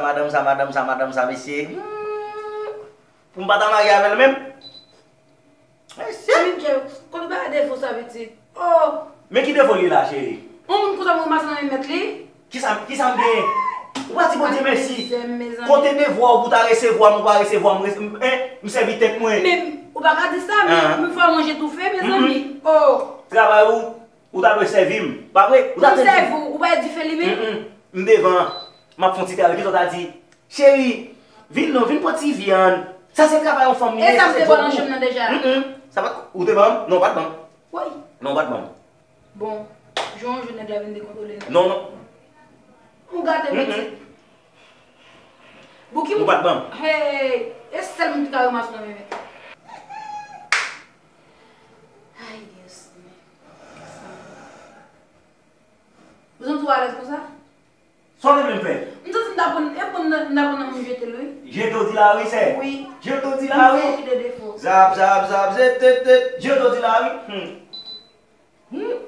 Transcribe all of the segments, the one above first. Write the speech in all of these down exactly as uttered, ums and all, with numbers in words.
Madanm sa, madanm sa, madanm sa, mesye. Hmm. Pou m pa ta marye avè l menm? Mesye. Miguel, kote w bay defo sa, pitit? Oh! Men ki defo li la, cheri? Yon moun konsa pou ranmase nan men mèt li? Kisa, kisa m genyen? Ou pa di Bondye mèsi. Mizè, mezanmi. Kote devwa w pou ta resevwa m, ou pa resevwa m, res- m, en, m sèvi tèt mwen. Men ou pa ka di sa, men Ah. m fè w manje toufe, mezanmi. Mm-mm. Oh! Travay ou, ou ta dwe sèvi m. Pa vre? Ou ta M tande sèvi w, ou pa di fè li menm? Mm-mm. M devan an. M ap fè yon ti travay. Kisa w ta di? Cheri, vin non, vin pran ti vyann. Sa se travay yon fanm li E ye, sa sa m se te bon bò nan pou chanm nan deja. Mm-mm. Sa pa t, ou te ban m? Non, ou pa t ban m. Woy. Non, ou pa t ban m. Bon, jan w jwe nèg la vin dekontwole nou. Non, non. Ou gate Mm-mm. pitit. Bouki Ou pa t ban m. Hey, e sèl moun ki ka ranmase w nan men mèt. Ay, Dios mío. Ou santi w alèz konsa? Sa w te vle m fè? M santi m ta pran, e pran nan, m ta pran nan moun jete l, wi. Je te di la, wi, sè. Wi. Je te di la, wi. Fòk ki de defo. Zap, zap, zap, zet, tet, tet. Je te di la, wi. Hmm. Hmm.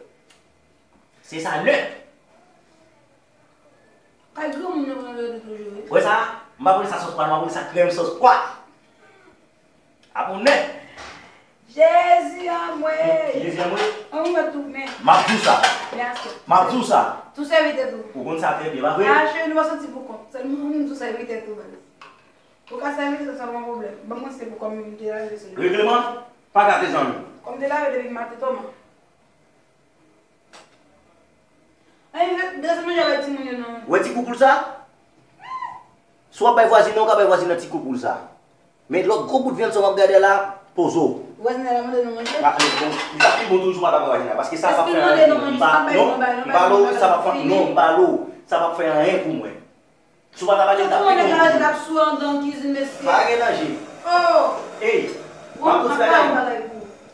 Se sa nèt. Kay granmoun nan pran jete toujou, wi. Wè sa? M pa konn sa sòs pwa, m pa konn sa krèm sòs pwa. Ap ou nèt. Jezi anmwe. Jezi anmwe. An ou mèt tou men. M ap di w sa. Men aske. M ap di w sa. Tou sèvi tèt ou. Ou konn sa trè byen, pa vre? A cheri, nou pa soti pou kont. Sèlman pou nou tou sèvi tèt ou, baz. Ou ka sèvi tèt ou san pran pwoblèm. Ban mwen se pou kòm m te lave sou li. Regleman? Pa gate zanmi. Kòm te lave depi maten, toma. Ay, de se manje bay timoun yo non. Wè ti koukoul sa? Si w ap bay vwazin nan, ou ka bay vwazin nan ti koukoul sa. Men lòt gwo bout vyann sa w ap gade la, pozo. Vwazin nan la mande nou manje? Ah, men bon, li t ap pi bon toujou si w pa ta bay vwazin nan, paske sa p ap fè anyen pou mwen. M pa, non, m pa lo, sa p ap fè, non, m pa lo, sa p ap fè anyen pou mwen. Si w pa ta pale, l t ap pi bon pou mwen. Tonton, nèg la ap sou anndan kizin, mesye. Pa gen danje. Oh! Ey, m ap kontinye.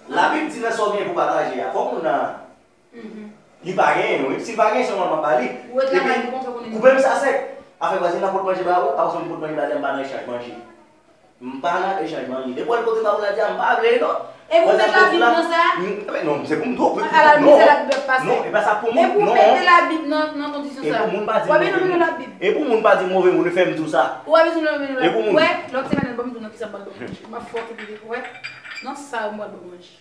Labib di nan sa w gen pou pataje a. Fò moun nan Li pa genyen, wi. Si l pa genyen, se yon lòt m ap ba li. Epi, koupe m sa sèk. Afè vwazin nan pot manje ba ou, apre sa m pot manje ba li, m pa nan echanj manje. M pa nan echanj manje. Depi w al kote pa ou la di a, m pa vle, non. E pou mete Labib nan sa? Non, se pou m tou. Non, non, e pa sa pou moun, non. E pou mete Labib nan, nan kondisyon sa? E pou moun pa di move moun. E pou moun pa di move moun, fè m di w sa. Ou pa bezwen mete Labib. E pou moun. Wè, lòt semèn, ban m di w nan kisa m pral ban manje. M ap fè w kite, wè. Nan sa, m pral ban manje.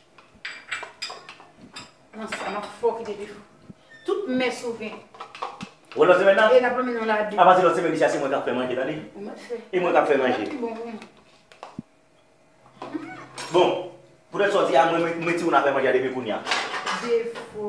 Nan sa, m ap fè w kite defo. Tout mès ou gen. Wè lòt semèn nan? E n ap lonmen nan lade. Apati lòt semèn, isi a, se mwen k ap fè manje, tande? Ou mèt fè. E mwen k ap fè manje. Pi bon pou mwen. Bon, poutèt sa w di a, mwen, mwen, mwen ti moun ap fè manje a depi kounye a. Defo.